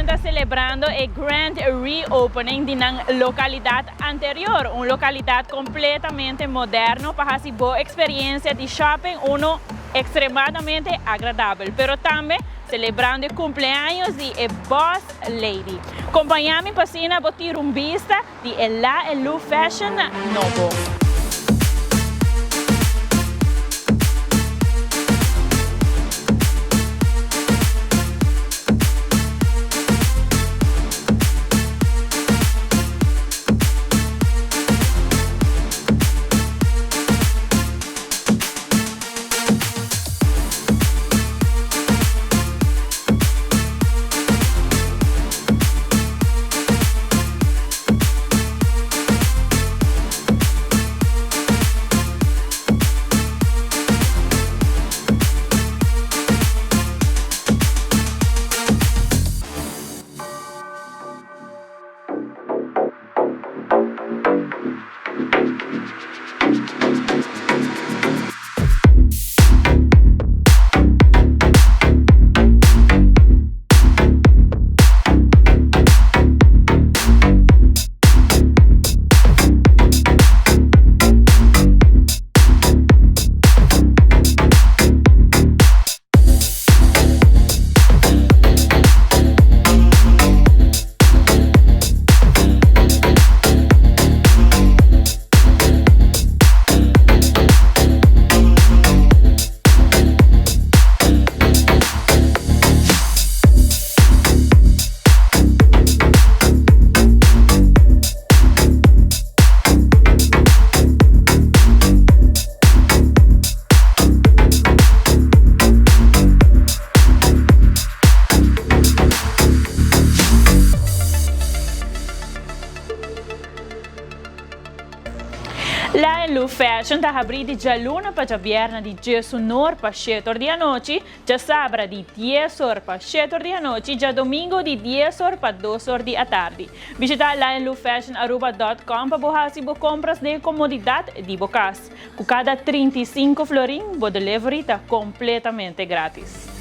Fashion ta celebrando e grand reopening di nan localidad anterior, un localidad completamente moderno pa haci bo experiencia di shopping uno extremadamente agradabel, pero tambe celebrando e cumpleaños di e Boss Lady. Compaña mi pa asina bo tira un bista di e La e Lu Fashion nobo. La Lu Fashion ta habrí di djaluna pa djabièrnè di djesunor pa shetor di anochi, djasabra di dies or pa shetor di anochi, djadomingo di dies or pa dos or di atardi. Bishita laenlufashionaruba dot com pa bo hasi bo kompras den e komodidat di bo kas. Ku kada 35 florin, bo delivery ta kompletamente gratis.